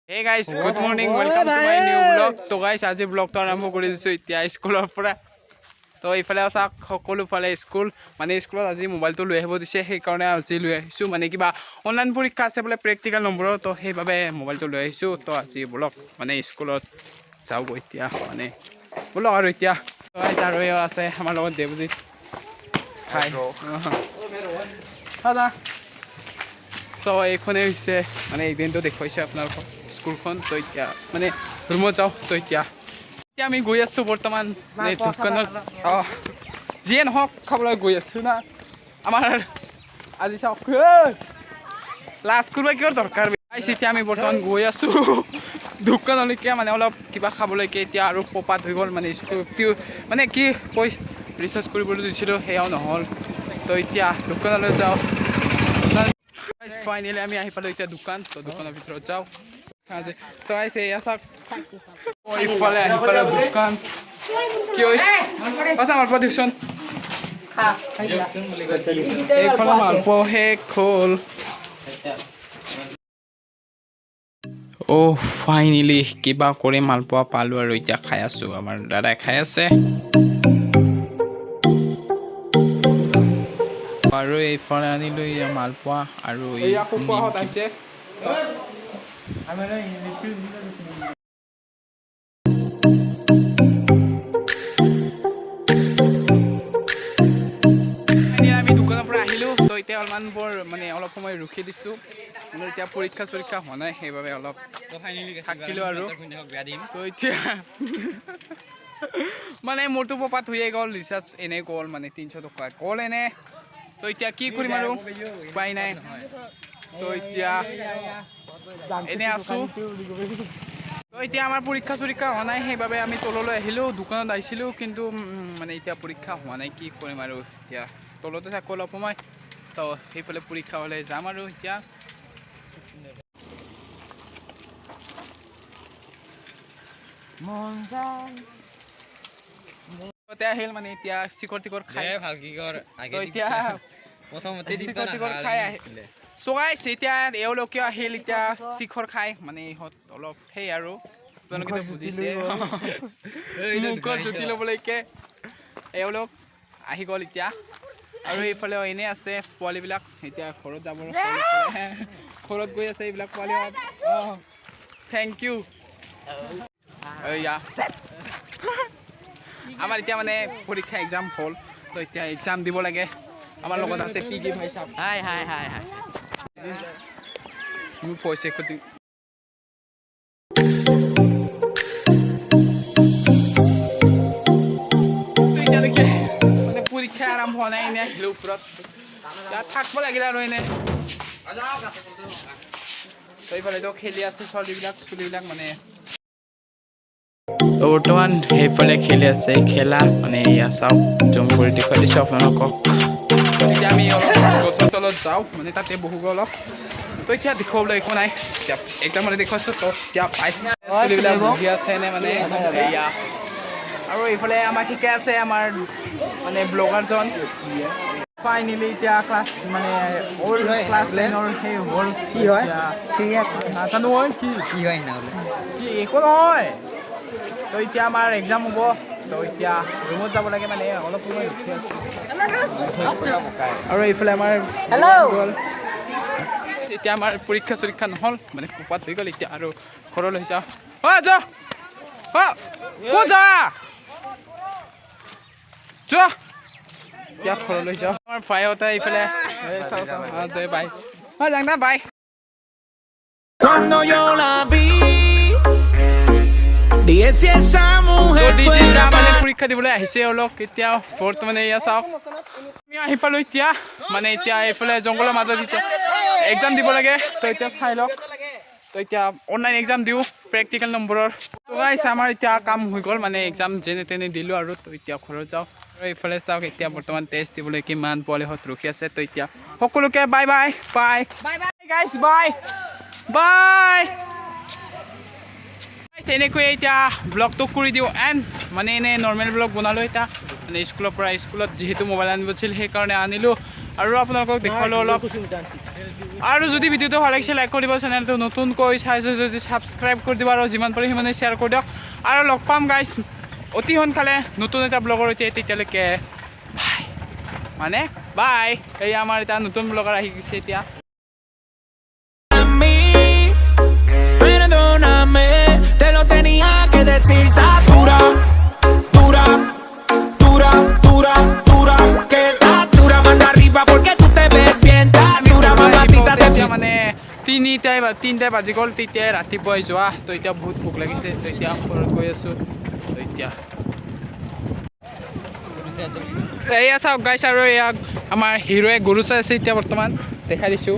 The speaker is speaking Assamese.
Hey guys, good morning, welcome to my new vlog. তো গাইছ, আজি ব্লগটো আৰম্ভ কৰি দিছোঁ এতিয়া স্কুলৰ পৰা। তো এইফালে চাওক, সকলোফালে স্কুল। মানে স্কুলত আজি মোবাইলটো লৈ আহিব দিছে, সেইকাৰণে আজি লৈ আহিছোঁ। মানে কিবা অনলাইন পৰীক্ষা আছে বোলে প্ৰেক্টিকেল নম্বৰৰ, তো সেইবাবে মোবাইলটো লৈ আহিছোঁ। তো আজি বলক, মানে স্কুলত যাওঁগৈ এতিয়া, মানে বলক আৰু এতিয়া। গাইছ, আৰু এও আছে আমাৰ লগত, দেৱজিত। হাই দাদা। চ' এইখনেই হৈছে, মানে এইদিনটো দেখুৱাইছে আপোনালোকক স্কুলখন। তো এতিয়া মানে ৰুমত যাওঁ। তো এতিয়া এতিয়া আমি গৈ আছোঁ বৰ্তমান মানে দোকানত, অঁ, যিয়ে নহওক খাবলৈ গৈ আছোঁ না। আমাৰ আজি চাওক, লাজ কৰিব কিয় দৰকাৰ? গাইছ, এতিয়া আমি বৰ্তমান গৈ আছোঁ দোকানলৈকে, মানে অলপ কিবা খাবলৈকে। এতিয়া আৰু পপাত হৈ গ'ল, মানে স্কুল মানে কি কৈ ৰিচাৰ্জ কৰিবলৈ দিছিলোঁ, সেয়াও নহ'ল। তো এতিয়া দোকানলৈ যাওঁ। ফাইনেলি আমি আহি পালোঁ এতিয়া দোকান। তো দোকানৰ ভিতৰত যাওঁ। আজি চাইছে, এয়া চাওক, ইফালে আহি পালোঁ দোকান। কি ঐ, আচ্ছা, মালপোৱা দিয়কচোন। এইফালে মালপোৱা শেষ হ'ল। অ', ফাইনেলি কিবা কৰি মালপোৱা পালোঁ আৰু এতিয়া খাই আছোঁ। আমাৰ দাদাই খাই আছে আৰু এইফালে আনিলোঁ এয়া মালপোৱা আৰু এই আহিছে। এতিয়া আমি দোকানৰ পৰা আহিলোঁ। তো এতিয়া অলপমান বৰ মানে অলপ সময় ৰখি দিছোঁ। মানে এতিয়া পৰীক্ষা চৰীক্ষা হোৱা নাই, সেইবাবে অলপ থাকিলোঁ আৰু। তো এতিয়া মানে মোৰতো পপাত হৈয়ে গ'ল, ৰিচাৰ্জ এনেই গ'ল, মানে 300 টকা গ'ল এনে। তো এতিয়া কি কৰিম আৰু, উপায় নাই। তো এতিয়া এনে আছোঁ। তো এতিয়া আমাৰ পৰীক্ষা চৰীক্ষা হোৱা নাই, সেইবাবে আমি তললৈ আহিলোঁ। দোকানত আহিছিলোঁ, কিন্তু মানে এতিয়া পৰীক্ষা হোৱা নাই, কি কৰিম আৰু? এতিয়া তলতে থাকোঁ অলপ সময়। তো সেইফালে পৰীক্ষা হ'লে যাম আৰু এতিয়া। তাতে আহিল, মানে এতিয়া চিখৰ টিকৰ খাই ভাল কি কৰ। তো এতিয়া প্ৰথমতে চিখৰ টিকৰ খাই আহি। চ' গাইছ, এতিয়া এওঁলোকেও আহিল এতিয়া চিখৰ খাই। মানে ইহঁত অলপ সেই আৰু আপোনালোকেতো বুজিছে, মুখত জুতি ল'বলৈকে এওঁলোক আহি গ'ল এতিয়া। আৰু এইফালেও এনেই আছে পোৱালিবিলাক, এতিয়া ঘৰত যাব, ঘৰত গৈ আছে এইবিলাক পোৱালি। অঁ, thank U. এইয়া আমাৰ এতিয়া মানে পৰীক্ষা এক্সাম হ'ল, তো এতিয়া এক্সাম দিব লাগে। আমাৰ লগত আছে পি কে ভাই চাব। হাই হাই হাই হাই। মোৰ পইচা ক্ষতি। এতিয়ালৈকে মানে পৰীক্ষা আৰম্ভ হোৱা নাই, এনেই আহিলোঁ ওপৰত। ইয়াত থাকিব লাগিলে আৰু এনে। তো এইফালেতো খেলি আছে ছোৱালীবিলাক, চুলিবিলাক মানে। তো বৰ্তমান সেইফালে খেলি আছে খেলা, মানে এয়া চাওক, জুম কৰি দেখুৱাই দিছোঁ আপোনালোকক। এতিয়া আমি অলপ গছৰ তলত যাওঁ, মানে তাতে বহোগৈ অলপ। তো এতিয়া দেখুৱাবলৈ একো নাই, এতিয়া একদম মানে দেখুৱাইছোঁ। তো এতিয়া পাই চুলিবিলাক বহি আছে নে, মানে এয়া। আৰু এইফালে আমাক শিকাই আছে আমাৰ মানে ব্লগাৰজন। ফাইনেলি এতিয়া ক্লাছ মানে অল ক্লাছ 10ৰ সেই হ'ল। কি হয়? ঠিক আছে, নাজানো ঐ কি। কি হয় নহ'লে? কি, একো নহয়। তো এতিয়া আমাৰ এক্সাম হ'ব, তো এতিয়া ৰুমত যাব লাগে, মানে অলপ সময় ৰখি আছোঁ। আৰু এইফালে আমাৰ গ'ল। এতিয়া আমাৰ পৰীক্ষা চৰীক্ষা নহ'ল, মানে কোপাত হৈ গ'ল। এতিয়া আৰু ঘৰলৈ যাওঁ। অ' যা, অ' ক'ত যা, যোৱা। এতিয়া ঘৰলৈ যাওঁ। আমাৰ ভাইহঁতে এইফালে এই চাওঁ চাওঁ। অঁ, দে বাই। অঁ, যাং দা, বাই। Cuando yo la vi, dije si esa mujer So this is fuera মানে পৰীক্ষা দিবলৈ আহিছে অলপ। এতিয়া বৰ্তমানে এয়া চাওক, আমি আহি পালোঁ এতিয়া। মানে এতিয়া এইফালে জংঘলৰ মাজত এতিয়া এক্সাম দিব লাগে। তো এতিয়া চাই লওক। তো এতিয়া অনলাইন এক্সাম দিওঁ প্ৰেক্টিকেল নম্বৰৰ। তো গাইছ, আমাৰ এতিয়া কাম হৈ গ'ল, মানে এক্সাম যেনে তেনে দিলোঁ আৰু। তো এতিয়া ঘৰত যাওঁ। আৰু এইফালে চাওক, এতিয়া বৰ্তমান টেষ্ট দিবলৈ কিমান পোৱালিহঁত ৰখি আছে। তো এতিয়া সকলোকে bye bye bye bye guys, bye bye. এনেকৈ এতিয়া ব্লগটো কৰি দিওঁ এণ্ড। মানে এনেই নৰ্মেল ব্লগ বনালোঁ এতিয়া, মানে স্কুলৰ পৰা, স্কুলত যিহেতু মোবাইল আনিব দিছিল, সেইকাৰণে আনিলোঁ আৰু আপোনালোকক দেখুৱালোঁ অলপ। আৰু যদি ভিডিঅ'টো ভাল লাগিছে, লাইক কৰিব, চেনেলটো নতুনকৈ চাইছে যদি ছাবস্ক্ৰাইব কৰি দিব আৰু যিমান পাৰে সিমানে শ্বেয়াৰ কৰি দিয়ক। আৰু লগ পাম গাইজ অতি সোনকালে নতুন এটা ব্লগৰ সৈতে। তেতিয়ালৈকে বাই, মানে বাই। এই আমাৰ এটা নতুন ব্লগাৰ আহি গৈছে এতিয়া। A mí, perdóname, te lo tenía que decir. Está dura, dura, dura, dura, dura, que está dura, mano arriba porque tú te ves bien. Está dura, mamacita, te এতিয়া মানে 3টাই বাজি গ'ল। তেতিয়াই ৰাতিপুৱাই যোৱা। তো এতিয়া বহুত ভোক লাগিছে। তো এতিয়া ঘৰত গৈ আছোঁ। তো এতিয়া এয়া চাওক গাইছ, আৰু এয়া আমাৰ হিৰোৱে গৰু চাই আছে এতিয়া বৰ্তমান, দেখাই দিছোঁ।